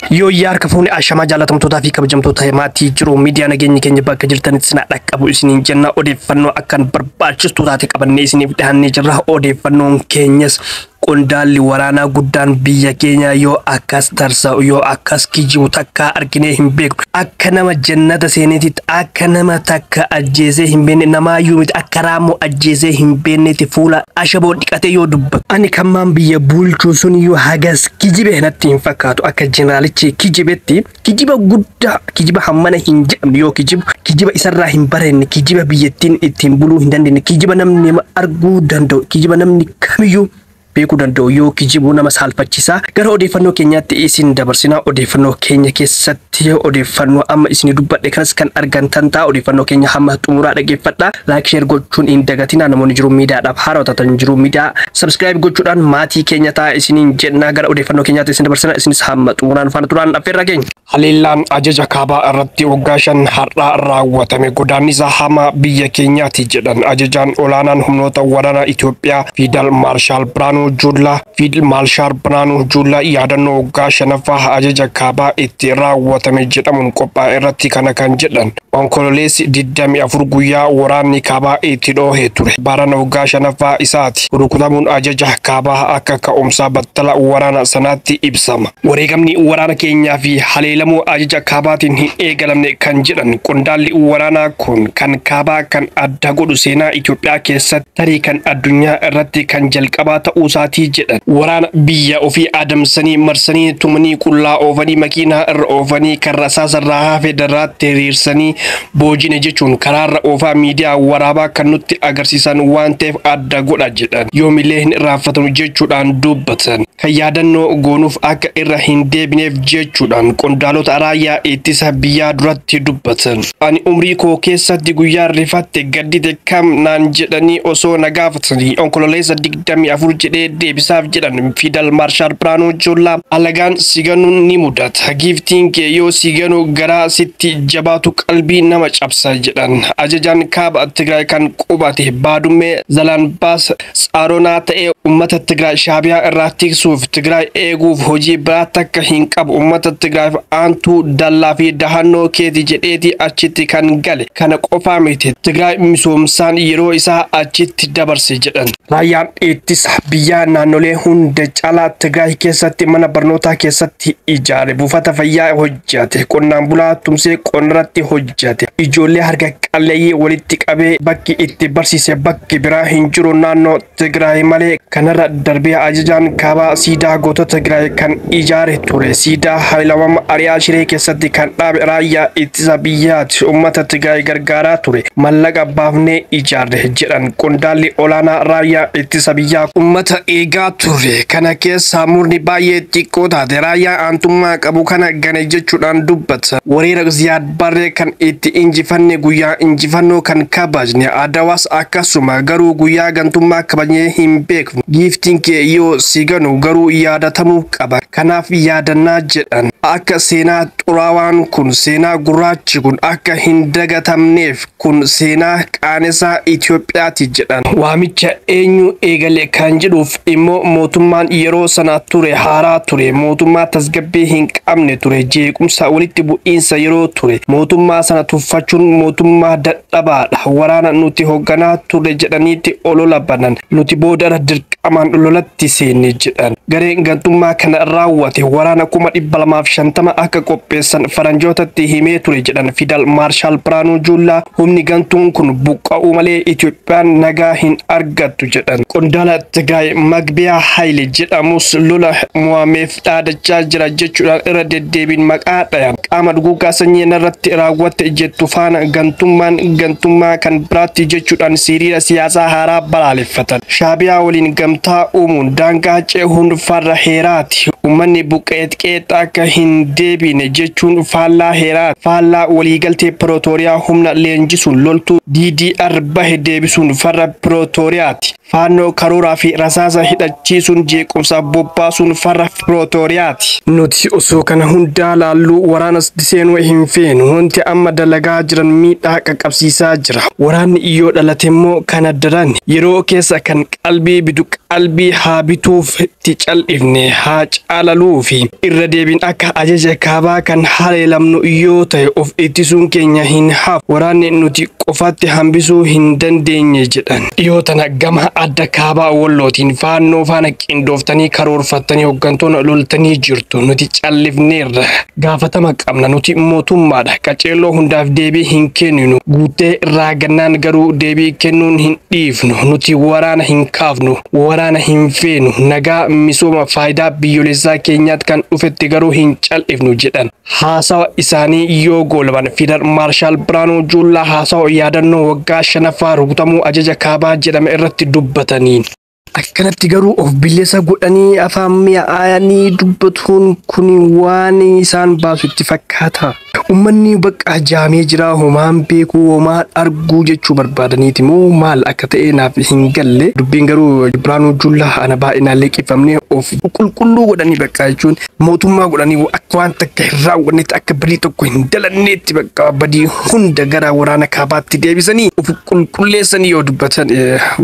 Yoo harka fuuni ashamaa jaalatamtootaa fi kabajamtoota maatii jiru miidiyaa nageenyi keenya bakka jirtanitti sinaa dhaqqabu isiniin jenna. Odeeffannoo akkaan barbaachistu taate qabannee isiniif dhiyaannee jirra. Odeeffannoon keenyas qondaalli waraanaa guddaan biyya keenya yoo akkas tarsa'u, yoo akkas kijibu takka arginee hin beeknu. Akka nama jannata seeneetitti, akka nama takka ajjeesee hin beekne, namaayyuu miti, akka raammoo ajjeesee hin beeknetti fuula ashaboo dhiqatee yoo dubbatu. Ani kammaan biyya bulchuu sun iyyuu hagas kijibe natti hin fakkaatu. Akka jeneraalichi kijibetti kijiba guddaa, kijiba hammana hin jedhamne yoo kijibu, kijiba isarraa hin barenne, kijiba biyyattiin ittiin buluu hin dandeenye, kijiba namni arguu danda'u, kijiba namni kamiyyuu beekuu danda'u yoo kijibuu nama saalfachisaa. Gara odeeffannoo keenyaatti isin dabarsinaa. Odeeffannoo keenya keessatti odeeffannoo amma isin dubbadhe kanas kan argantan ta'a. Odeeffannoo keenya hamma xumuraa dhaggeeffadhaa. Like, share gochuun hin dagatinaa. Namoonni jiru miidiyaadhaaf haaraa taatan jiru miidiyaa subscribe gochuudhaan maatii keenya ta'a isiniin jennaa. Gara odeeffannoo keenyaatti isin dabarsinaa. Isinis hamma xumuraan faana turaan affeerraa keenya. Haleellaan ajaja kaabaa irratti waggaa 5 har'aa raawwatame godaannisa hamaa biyya keenyaati jedhan ajajaan olaanaan humnoota waraanaa Itoophiyaa Fiidal Maarshaal Biraanuu Juulaa. Fiidal Maarshaal Biraanuu Juulaa yaadannoo waggaa 5ffaa ajaja kaabaa itti raawwatame jedhamuun qophaa'e irratti kana kan jedhan. Onkololeessi 24 guyyaa waraanni kaabaa itti dhoohee ture. Barana waggaa 5ffaa isaati. Rukutamuun ajaja kaabaa akka ka'umsaa battala waraana sanaatti ibsama. Wareegamni waraana keenyaa fi haleelamuu ajaja kaabaatiin hin eegalamne kan jedhan qondaalli waraanaa kun kan kaabaa kan adda godhu seenaa Itoophiyaa keessatti tarii kan addunyaa irratti kan jalqabaa ta'uu isaatii jedhan. Waraana biyya ofii adamsanii marsanii tumanii qullaa oofanii makiinaa irra oofanii kan rasaasarraa hafe darraatti hiriirsanii boojine jechuun karaarra oofaa miidiyaa waraabaa kan nutti agarsiisan waan ta'eef adda godha jedhan. Yoomillee hin irraanfatamu jechuudhaan dubbatan. Kan yaadannoo goonuuf akka irra hin deebineef jechuudhaan qondaalota raayyaa ittisa biyyaa duratti dubbatan. Ani umrii koo keessatti guyyaa rifatte gaddite kam naan jedhanii osoo na gaafatanii onkololeessa 24 jedhee deebisaaf jedhan Fiidal Maarshaal Biraanuu Juulaa. Alagaan si ganuun ni mudata. Giiftiin kee yoo si ganu garaa sitti jabaatu qalbii nama cabsa jedhan. Ajajaan kaaba Tigraay kan qubate Baadummee Zalaanbaas Tsaaronaa ta'ee uummata Tigraay Shaabiyaa irraa tiksuuf Tigraay eeguuf hojii biraa takka hin qabu. Uummata Tigraayiif aantuu dallaa fi dahannoo keeti jedheeti achitti kan gale. Kana qofaa miti, Tigraay misoomsaan yeroo isaa achitti dabarse jedhan. Raayyaan ittisa biyyaa naannolee hunda caalaa Tigraay keessatti mana barnootaa keessatti ijaare, buufata fayyaa hojjate, qonnaan bulaa tumsee qonnarratti hojjate, ijoollee harka qalleeyyii walitti qabee bakki itti barsiise bakki biraa hin jiru naannoo Tigraay malee. Kanarra darbee ajajaan kaabaa siidaa gootota Tigraay kan ijaare ture. Siidaa Haayilamaam Ariyaa Shiree keessatti kan dhaabe raayyaa ittisa biyyaati. Uummata Tigraay gargaaraa ture. Mallaqa baafnee ijaarre jedhan qondaalli olaanaa raayyaa ittisa biyyaa. Uummata eegaa ture. Kana keessaa murni baay'ee xiqqoo taate raayyaa aantummaa qabu kana gane jechuudhaan dubbata. Wareera Ziyaad Barree kan itti injifanne guyyaa injifannoo kan kabajne Adawaas akkasuma garuu guyyaa gantummaa kabajnee hin beeknu. Giiftiin kee yoo si ganu garuu yaadatamuu qaba. Kanaaf yaadannaa jedhan. Akka seenaa xuraawaan kun seenaa gurraachi kun akka hin dagatamneef kun seenaa qaanesaa Itoophiyaati jedhan. Waamicha eenyu eegale kan jedhuuf immoo mootummaan yeroo sana ture haaraa ture. Mootummaa tasgabbii hin qabne ture. Jeequmsa walitti bu'iinsa yeroo ture. Mootummaa sana tuffachuun mootummaa dadhabaadha. Waraana nuti hoogganaa ture jedhaniitti olola banan. Nuti boodara dirqamaan lolatti seenne jedhan. Gareen gantummaa kana raawwate waraana 250,000 akka qopheessan faranjootatti himee ture jedhan Fiidal Maarshaal Biraanuu Juulaa. Humni gantuun kun buqqa'uu malee Itoophiyaan nagaa hin argattu jedhan. Qondaala Tigraay Magbiyaa Haayile jedhamus lola mo'ameef dhaadachaa jira jechuudhaan irra deddeebiin maqaa dhayan. Qaama duguuggaa sanyii narratti raawwatte jettu faana gantummaan gantummaa kan biraatti jechuudhaan siriira siyaasaa haaraa balaaleffatan. Shaabiyaa waliin gamtaa uumuun daangaa cehuun farra heeraati. Uummanni buqqa'ee qeexa akka hin deebine jechuun faallaa heeraa faallaa waliigaltee Pirootooriyaa humna leenjisuun loltuu DDR bahe deebisuun farra Pirootooriyaati. Faannoo karooraa fi rasaasa hidhachiisuun jeequmsa bobbaasuun farra Pirootooriyaati. Nuti osoo kana hundaa laalluu waraanas seenuu hin feenu. Wanti amma dalagaa jiran miidhaa qaqqabsiisaa jira. Waraanni yoo dhalate immoo kana daran yeroo keessa kan qalbii bitu qalbii haa bituuf itti cal'ifne haa caalaluu fi irra deebiin akka ajaja kaabaa kan haleelamnu yoo ta'e of ittisuun keenya hin hafu. Waraanni nuti qofatti hambisuu hin dandeenye jedhan. Dhiyoo tana gama adda kaabaa Wallootiin faannoo faana qindooftanii karoorfattanii hooggantoonni loltanii jirtu. Nuti callifneerra. Gaafatama qabna. Nuti mootummaadha. Qaceelloo hundaaf deebii hin kenninu. Guutee irraa gannaan garuu deebii kennuun hin dhiifnu. Nuti waraana hin kaafnu. Waraana hin feenu. Nagaa misooma faayidaa biyyoolessaa keenyaatti kan dhufetti garuu hin cal'ifnu jedhan. Haasawa isaanii yoo goolaban Fiidar Maarshaal Biraanuu Juullaa haasawa yaadannoo waggaa 5ffaa rukutamuu ajaja kaabaa jedhame irratti dubbataniin. Akkanatti garuu of bilisa godhanii afaan mi'aayanii dubbatuun kun waan isaan baasu itti fakkaata. Uummanni bakka jaamee jira homaan beekuu homaan arguu jechuu barbaadaniiti moo maal akka ta'e naaf hin galle. Dubbiin garuu Biraanuu Juullaa ana baay'inaan liqeeffamnee of qulqulluu godhanii bakka jechuun mootummaa godhanii akka waan takka hin raawwannetti akka badii tokko hin dalanneetti bakka badii hunda gara waraana kaabaatti deebisanii of qulqulleessanii yoo dubbatan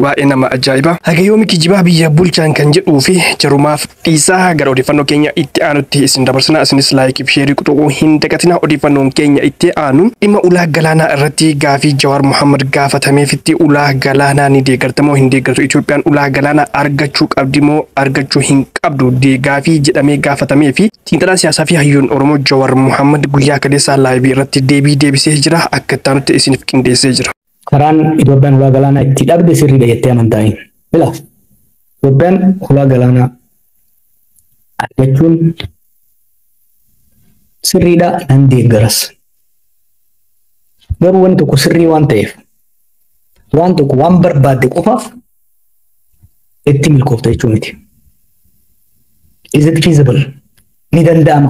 waa'ee nama ajaa'iba. Haga yoomi kijibaa biyya bulchaan kan jedhuu fi jarumaaf dhiisaa gara odeeffannoo keenya itti aanutti isin dabarsina. Isinis laayikii fi sheerii xuquu hin dagatina. Odeeffannoon keenya itti aanu dhimma ulaa galaanaa irratti gaafii Jawaar Mohaammed gaafatameefitti ulaa galaanaa ni deeggarta moo hin deeggartu, Itoophiyaan ulaa galaanaa argachuu qabdi moo argachuu hin qabdu gaafii jedhamee gaafatamee fi xiinxalaa siyaasaa fi hayyuun Oromoo Jawaar Mohaammed guyyaa kaleessaa laayivii irratti deebii deebisee jira. Akka itti aanutti isiniif qindeessee jira. Karaan Itoophiyaan ulaa galaanaa itti dhabde sirriidha jettee amantaa hin. Bila Itoophiyaan ulaa galaanaa argachuun sirriidha nan deeggaras. Garuu wanti tokko sirrii waan ta'eef waan tokko waan barbaadde qofaaf itti milkoofta jechuu miti. Is it feasible? Ni danda'ama.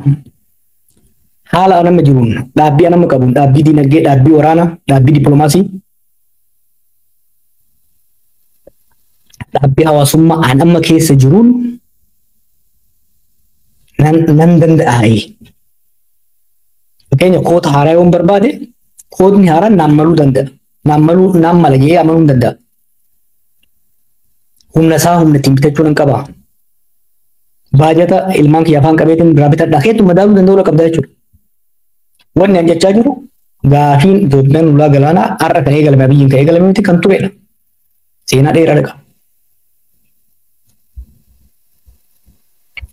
Haala nama jiruun, dhaabbii nama qabuun, dhaabbii dinagdee, dhaabbii waraanaa, dhaabbii dippiloomaasii, dhaabbii hawaasummaa an amma keessa jiruun nan danda'a. Fakkeenya koota haaraa yoon barbaade kootni haaraan naan maluu danda'a. Naan maluu naan mala jedhee amanuu hin danda'a. Humna isaa humna ittiin bitachuu nan qaba. Baajata ilmaan kiyya afaan qabeetiin biraa bitadhaa keetu madaaluu danda'uu qabda jechuudha. Wanni an jechaa jiru gaafiin Itoophiyaan ulaa galaanaa har'a kan eegalame biyyiin kan eegalame miti kan turedha. Seenaa dheeraa qaba.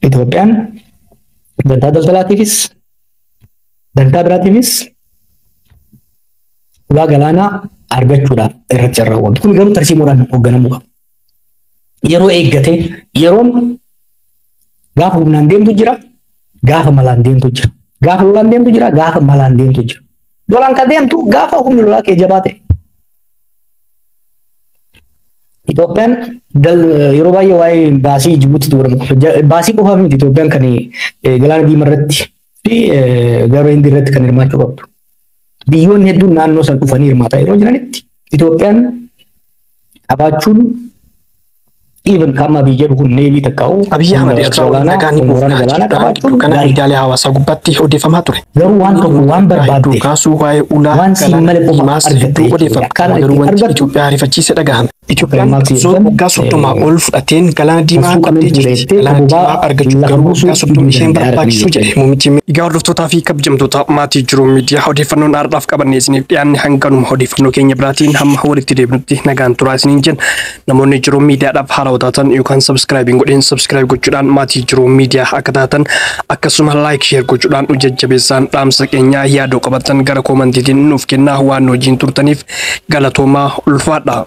Itoophiyaan dantaa daldalaatiifis dantaa biraatiifis ulaa galaanaa argachuudhaaf irratti carraaqamti. Kun garuu tarsiimoodhaan hoogganamuu qaba. Yeroo eeggatee yeroon gaafa humnaan deemtu jira, gaafa malaan deemtu jira. Gaafa lolaan deemtu jira, gaafa malaan deemtu jira. Lolaan kan deemtu gaafa humni lolaa kee jabaa ta'e. Itoophiyaan yeroo baay'ee waa'ee baasii Jibuutiitti godhamu. Baasii qofaaf miti Itoophiyaan kan galaana diimaa irratti fi gara Hindii irratti kan hirmaachuu qabdu. Biyyoonni hedduun naannoo san dhufanii hirmaataa yeroo jiranitti Itoophiyaan qabaachuun even kama biyya kun neebii takkaa'u Abiyyi Ahmad Eertiraa nagaa ni waraana galaanaa qabaachuun kana miidiyaalee hawaasaa gubbaatti odeeffamaa ture. Garuu waan tokko waan barbaadde kaasuu waa'ee ulaa waan siin malee qofa diimaas argatte hedduu odeeffama. Akkaataa Garuu itti wanti argattu Itoophiyaa ariifachiise dhagahame. Itoophiyaan Maal qabsoo jedhan, waggaa 30 ol fudhateen galaana diimaa Masuu qabdee qabeen jirti. dureettee Galaana bobaa diimaa argachuuf lafa garuu buusuu waggaa 30 isheen danda'aa barbaachisu jedhe muummichi. Egaa hordoftootaa fi kabajamtoota maatii Jiruu Miidiyaa odeeffannoon har'aaf qabannee isiniif dhiyaanne hanganuma. Odeeffannoo keenya biraatiin hamma walitti deebinutti nagaan turaa isiniin jenna. Namoonni Jiruu Miidiyaadhaaf haarawaa taatan yookaan sabskraayibiin godheen sabskraayib gochuudhaan maatii Jiruu Miidiyaa akka taatan akkasuma laayik sheer gochuudhaan nu jajjabeessaan dhaamsa keenyaa yaadoo qabatan gara koomantiitiin nuuf kennaa. Waan nu wajjin turtaniif galatoomaa, ulfaadha.